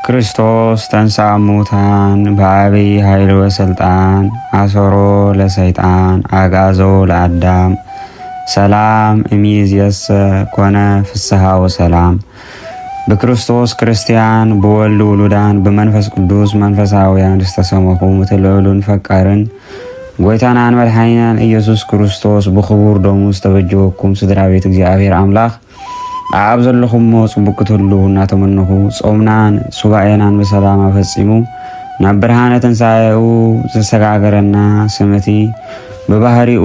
ክርስቶስ ተንሥአ እሙታን በዐቢይ ኃይል ወሥልጣን አሰሮ ለሰይጣን አግዓዞ ለአዳም ሰላም እምይእዜሰ ኮነ ፍስሐ ወሰላም። ብክርስቶስ ክርስቲያን፣ ብወልድ ውሉዳን፣ ብመንፈስ ቅዱስ መንፈሳውያን ዝተሰመኹም እቲ ልዑልን ፈቃርን ጐይታናን መድሓኒናን ኢየሱስ ክርስቶስ ብኽቡር ደሙ ዝተበጀወኩም ስድራ ቤት እግዚኣብሔር ኣምላኽ ኣብ ዘለኹሞ ጽቡቅ ክትህሉ እናተመነኹ፣ ጾምናን ሱባኤናን ብሰላም ኣፈጺሙ ናብ ብርሃነ ትንሳኤኡ ዘሰጋገረና ስም እቲ ብባህሪኡ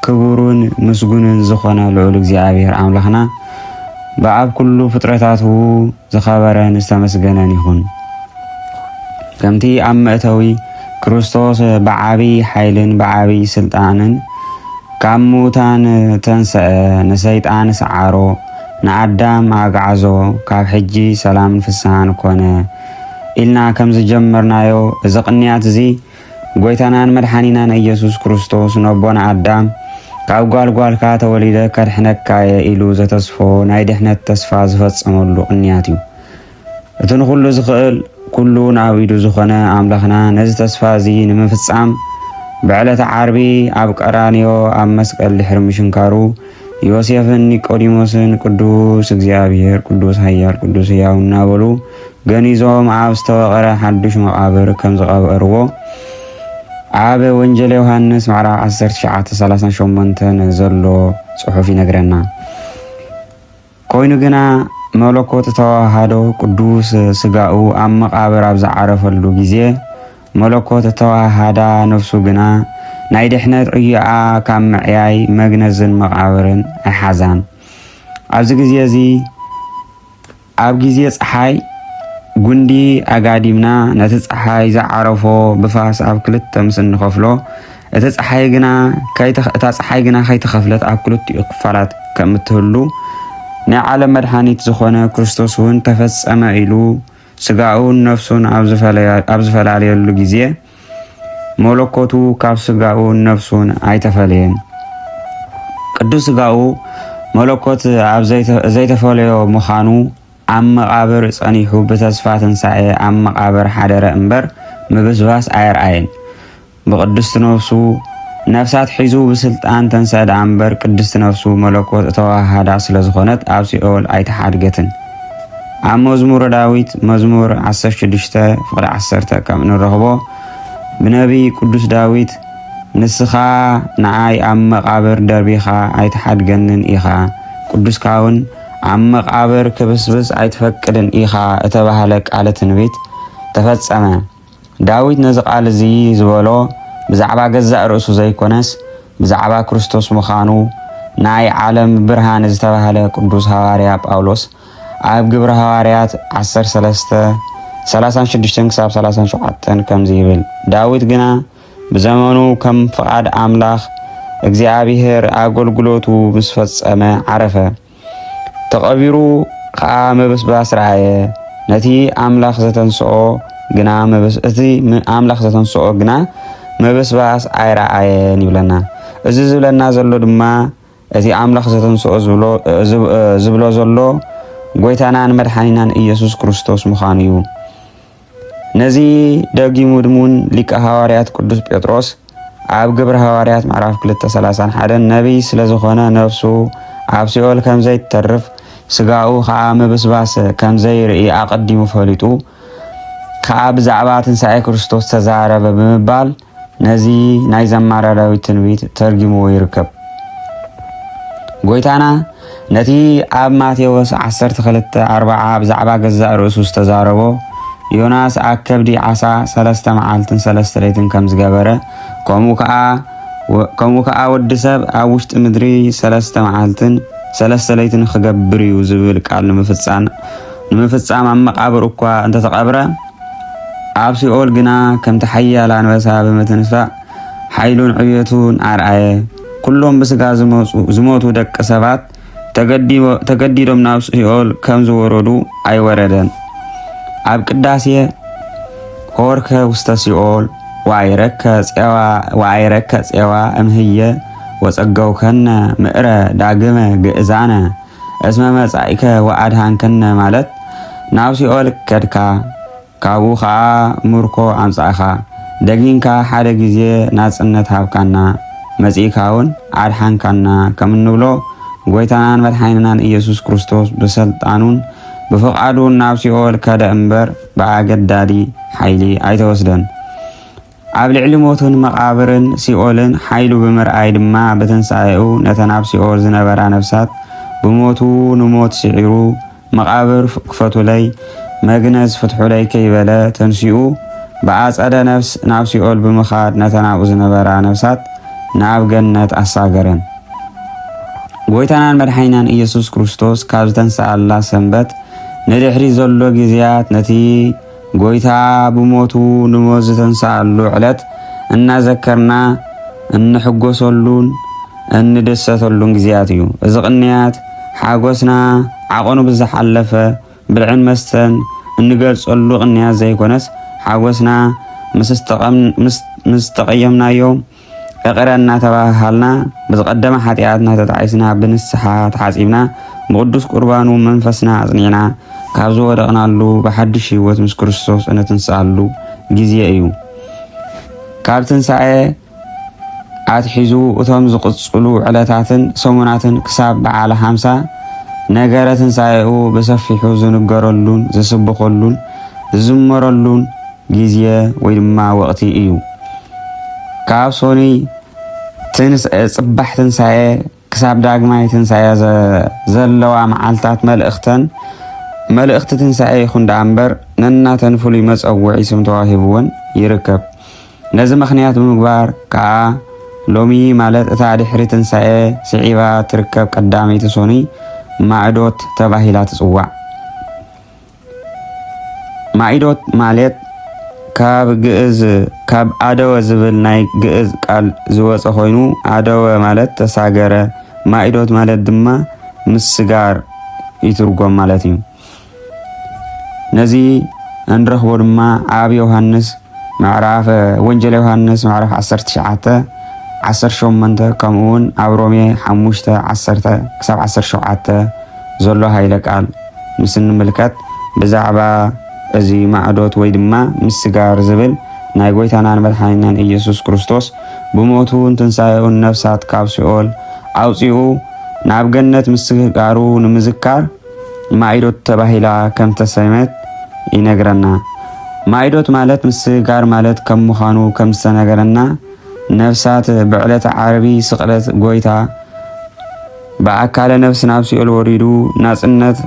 ክቡርን ምስጉንን ዝኾነ ልዑል እግዚኣብሔር ኣምላኽና ብኣብ ኩሉ ፍጥረታቱ ዝኸበረን ዝተመስገነን ይኹን። ከምቲ ኣብ መእተዊ ክርስቶስ ብዓቢ ሓይልን ብዓቢ ስልጣንን ካብ ምዉታን ተንሰአ፣ ንሰይጣን ሰዓሮ፣ ንኣዳም ኣግዓዞ፣ ካብ ሕጂ ሰላምን ፍስሓን ኮነ ኢልና ከም ዝጀመርናዮ፣ እዚ ቅንያት እዚ ጐይታናን መድሓኒናን ኢየሱስ ክርስቶስ ነቦና ኣዳም ካብ ጓል ጓልካ ተወሊደ ከድሕነካ እየ ኢሉ ዘተስፎ ናይ ድሕነት ተስፋ ዝፈጸመሉ ቅንያት እዩ። እቲ ንኹሉ ዝኽእል ኩሉ ናብ ኢዱ ዝኾነ ኣምላኽና ነዚ ተስፋ እዚ ንምፍጻም ብዕለተ ዓርቢ ኣብ ቀራንዮ ኣብ መስቀል ድሕሪ ምሽንካሩ ዮሴፍን ኒቆዲሞስን ቅዱስ እግዚኣብሔር፣ ቅዱስ ኃያል፣ ቅዱስ ሕያው እናበሉ ገኒዞም ኣብ ዝተወቐረ ሓዱሽ መቓብር ከም ዝቐበርዎ ኣብ ወንጌል ዮሃንስ ምዕራፍ ዓሰርተ ትሽዓተ ሰላሳ ሸሞንተ ዘሎ ጽሑፍ ይነግረና። ኮይኑ ግና መለኮት እተዋሃዶ ቅዱስ ሥጋኡ ኣብ መቓብር ኣብ ዝዓረፈሉ ግዜ መለኮት እተዋሃዳ ነፍሱ ግና ናይ ድሕነት ዕዮኣ ካብ ምዕያይ መግነዝን መቓብርን ኣይሓዛን። ኣብዚ ግዜ እዚ ኣብ ግዜ ጸሓይ ጉንዲ ኣጋዲምና ነቲ ጸሓይ ዝዓረፎ ብፋስ ኣብ ክልተ ምስ እንኸፍሎ እቲ ጸሓይ ግና ከይተ- እታ ጸሓይ ግና ከይተኸፍለት ኣብ ክልቲኡ ክፋላት ከም እትህሉ ናይ ዓለም መድሓኒት ዝኾነ ክርስቶስ እውን ተፈጸመ ኢሉ ስጋኡን ነፍሱን ኣብ ዝፈለያ- ኣብ ዝፈላለየሉ ግዜ መለኮቱ ካብ ስጋኡን ነፍሱን ኣይተፈለየን። ቅዱስ ስጋኡ መለኮት ኣብ ዘይተ- ዘይተፈለዮ ምዃኑ ኣብ መቓብር ጸኒሑ ብተስፋ ትንሳኤ ኣብ መቓብር ሓደረ እምበር ምብስባስ ኣየርኣየን። ብቅድስቲ ነፍሱ ነፍሳት ሒዙ ብስልጣን ተንሰአ ደኣ እምበር ቅድስቲ ነፍሱ መለኮት እተዋሃሃዳ ስለ ዝኾነት ኣብ ሲኦል ኣይተሓድገትን። ኣብ መዝሙረ ዳዊት መዝሙር ዓሰርተ ሽዱሽተ ፍቕዲ ዓሰርተ ከም እንረኽቦ ብነቢይ ቅዱስ ዳዊት ንስኻ ንኣይ ኣብ መቓብር ደርቢኻ ኣይትሓድገንን ኢኻ፣ ቅዱስካ እውን ኣብ መቓብር ክብስብስ ኣይትፈቅድን ኢኻ እተባህለ ቃለ ትንቢት ተፈጸመ። ዳዊት ነዚ ቃል እዚ ዝበሎ ብዛዕባ ገዛእ ርእሱ ዘይኮነስ ብዛዕባ ክርስቶስ ምዃኑ ናይ ዓለም ብርሃን ዝተባህለ ቅዱስ ሃዋርያ ጳውሎስ ኣብ ግብረ ሃዋርያት ዓሰርተ ሰለስተ ሰላሳ ሽዱሽተ ክሳብ ሰላሳ ሸውዓተ ከምዚ ይብል፣ ዳዊት ግና ብዘመኑ ከም ፍቓድ ኣምላኽ እግዚኣብሔር ኣገልግሎቱ ምስ ፈጸመ ዓረፈ። ተቐቢሩ ኸኣ ምብስባስ ረኣየ። ነቲ ኣምላኽ ዘተንስኦ ግና ምብስ- እቲ ም- ኣምላኽ ዘተንስኦ ግና ምብስባስ ኣይረኣየን ይብለና። እዚ ዝብለና ዘሎ ድማ እቲ ኣምላኽ ዘተንስኦ ዝብሎ ዝብ- ዝብሎ ዘሎ ጐይታናን መድሓኒናን ኢየሱስ ክርስቶስ ምዃኑ እዩ። ነዚ ደጊሙ ድሙን ሊቀ ሃዋርያት ቅዱስ ጴጥሮስ ኣብ ግብረ ሃዋርያት ምዕራፍ ክልተ ሰላሳን ሓደን ነቢይ ስለ ዝኾነ ነፍሱ ኣብ ሲኦል ከም ዘይትተርፍ ስጋኡ ኸኣ ምብስባስ ከም ዘይርኢ ኣቐዲሙ ፈሊጡ ከኣ ብዛዕባ ትንሳኤ ክርስቶስ ተዛረበ ብምባል ነዚ ናይ ዘማሪ ዳዊት ትንቢት ተርጊምዎ ይርከብ። ጐይታና ነቲ ኣብ ማቴዎስ ዓሰርተ ክልተ ኣርብዓ ብዛዕባ ገዛእ ርእሱ ዝተዛረቦ ዮናስ ኣብ ከብዲ ዓሳ ሰለስተ መዓልትን ሰለስተ ለይትን ከም ዝገበረ ከምኡ ከኣ ወ- ከምኡ ከኣ ወዲ ሰብ ኣብ ውሽጢ ምድሪ ሰለስተ መዓልትን ሰለስተ ለይትን ክገብር እዩ ዝብል ቃል ንምፍጻም ንምፍጻም ኣብ መቓብር እኳ እንተተቐብረ ኣብ ሲኦል ግና ከምቲ ሓያል ኣንበሳ ብምትንሳእ ሓይሉን ዕብየቱን ኣርኣየ። ኩሎም ብስጋ ዝመጹ- ዝሞቱ ደቂ ሰባት ተገዲቦ- ተገዲዶም ናብ ሲኦል ከም ዝወረዱ ኣይወረደን። ኣብ ቅዳሴ ሆርከ ውስተ ሲኦል ወአይረከ ጼዋ ወአይረከ ጼዋ እምህየ ወጸገውከነ ምእረ ዳግመ ግእዛነ እስመ መጻኢከ ወአድሃንከነ ማለት ናብ ሲኦል ከድካ ካብኡ ኸኣ ምርኮ ኣምጻእኻ፣ ደጊምካ ሓደ ግዜ ናጽነት ሃብካና፣ መጺእካ እውን ኣድሓንካና፣ ከም እንብሎ፣ ጎይታናን መድሓኒናን ኢየሱስ ክርስቶስ ብሰልጣኑን ብፍቓዱን ናብ ሲኦል ከደ እምበር፣ ብኣገዳዲ ሓይሊ ኣይተወስደን። ኣብ ልዕሊ ሞትን መቓብርን ሲኦልን ሓይሉ ብምርኣይ ድማ፣ ብትንሳኤኡ ነተን ኣብ ሲኦል ዝነበራ ነፍሳት፣ ብሞቱ ንሞት ስዒሩ፣ መቓብር ክፈቱለይ፣ መግነዝ ፍትሑለይ ከይበለ ተንሲኡ፣ ብኣጸደ ነፍስ ናብ ሲኦል ብምኻድ፣ ነተን ኣብኡ ዝነበራ ነፍሳት ናብ ገነት ኣሳገረን። ጎይታናን መድሓኒናን ኢየሱስ ክርስቶስ ካብ ዝተንስኣላ ሰንበት ንድሕሪ ዘሎ ግዜያት፣ ነቲ ጎይታ ብሞቱ ንሞት ዝተንስኣሉ ዕለት እናዘከርና እንሕጎሰሉን እንደሰተሉን ግዜያት እዩ። እዚ ቅንያት ሓጎስና ዓቐኑ ብዝሓለፈ ብልዕን መስተን እንገልጸሉ ቅንያት ዘይኮነስ፣ ሓጎስና ምስ ዝተቐም-፣ ምስ፣ ምስ ተቐየምናዮ፣ "እቕረ" እናተባሃልና፣ ብዝቐደመ ሓጢኣትና ተጣዒስና፣ ብንስሓ ተሓጺብና፣ ብቅዱስ ቁርባኑ መንፈስና ኣጽኒዕና፣ ካብ ዝወደቕናሉ ብሓድሽ ህይወት ምስ ክርስቶስ እንትንስኣሉ ግዜ እዩ። ካብ ትንሳኤ ኣትሒዙ፣ እቶም ዝቕጽሉ ዕለታትን ሰሙናትን ክሳብ በዓለ ሓምሳ፣ ነገረ ትንሳኤኡ ብሰፊሑ ዝንገረሉን ዝስብኸሉን ዝዝመረሉን ግዜ ወይ ድማ ወቕቲ እዩ። ካብ ሶኑይ ትንስ-፣ ጽባሕ ትንሳኤ ክሳብ ዳግማይ ትንሳኤ ዘ-፣ ዘለዋ መዓልታት መልእኽተን፣ መልእኽቲ ትንሳኤ ይኹን ደኣ እምበር፣ ነናተን ፍሉይ መጸውዒ ስም ተዋሂብወን ይርከብ። ነዚ ምኽንያት ብምግባር ከኣ፣ ሎሚ ማለት እታ ድሕሪ ትንሳኤ ስዒባ ትርከብ ቀዳመይቲ ሶኑይ ማዕዶት ተባሂላ ትጽዋዕ። ማዒዶት ማለት ካብ ግእዝ፣ ካብ ኣደወ ዝብል ናይ ግእዝ ቃል ዝወጸ ኮይኑ፣ ኣደወ ማለት ተሳገረ፣ ማዒዶት ማለት ድማ ምስጋር ይትርጎም ማለት እዩ። ነዚ እንረኽቦ ድማ ኣብ ዮሃንስ ምዕራፍ፣ ወንጌል ዮሃንስ ምዕራፍ ዓሰርተ ትሽዓተ፣ ዓሰርተ ሸሞንተ፣ ከምኡ እውን ኣብ ሮሜ ሓሙሽተ፣ ዓሰርተ ክሳብ ዓሰርተ ሸውዓተ ዘሎ ሃይለ ቃል ምስ እንምልከት፣ ብዛዕባ እዚ ማዕዶት ወይ ድማ ምስጋር ዝብል ናይ ጎይታናን መድሓኒናን ኢየሱስ ክርስቶስ ብሞቱን ትንሳኤኡን ነፍሳት ካብ ሲኦል ኣውጺኡ ናብ ገነት ምስጋሩ ንምዝካር ማዒዶት ተባሂላ ከም ተሰይመት ይነግረና። ማዒዶት ማለት ምስጋር ማለት ከም ምዃኑ ከም ዝተነገረና፣ ነፍሳት ብዕለተ ዓርቢ ስቕለት ጎይታ ብኣካለ ነፍስ ናብ ሲኦል ወሪዱ ናጽነት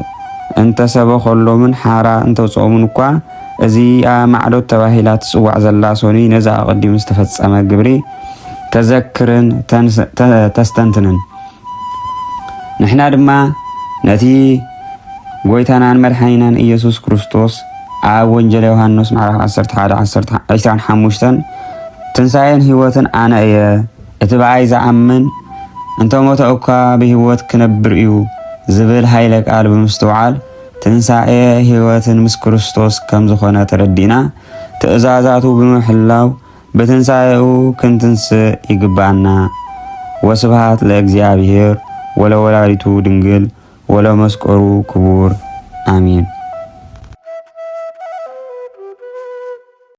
እንተሰበኸሎምን ሓራ እንተውጽኦምን እኳ፣ እዚኣ ማዕዶት ተባሂላ ትጽዋዕ ዘላ ሶኑይ ነዚ ኣቐዲሙ ዝተፈጸመ ግብሪ ተዘክርን ተንስ-፣ ተ-፣ ተስተንትንን። ንሕና ድማ ነቲ ጎይታናን መድሓኒናን ኢየሱስ ክርስቶስ ኣብ ወንጌል ዮሃንስ ምዕራፍ ዓሰርተ ሓደ፣ ዓሰርተ፣ ዕስራን ሓሙሽተን፣ "ትንሳኤን ህይወትን ኣነ እየ፣ እቲ ብኣይ ዝኣምን እንተ ሞተ እኳ ብህይወት ክነብር እዩ" ዝብል ሃይለ ቃል ብምስትውዓል፣ ትንሳኤ ህይወትን ምስ ክርስቶስ ከም ዝኾነ ተረዲእና፣ ትእዛዛቱ ብምሕላው ብትንሳኤኡ ክንትንስእ ይግብኣና። ወስብሃት ለእግዚኣብሔር ወለወላዲቱ ድንግል ወለመስቀሉ ክቡር። ኣሜን።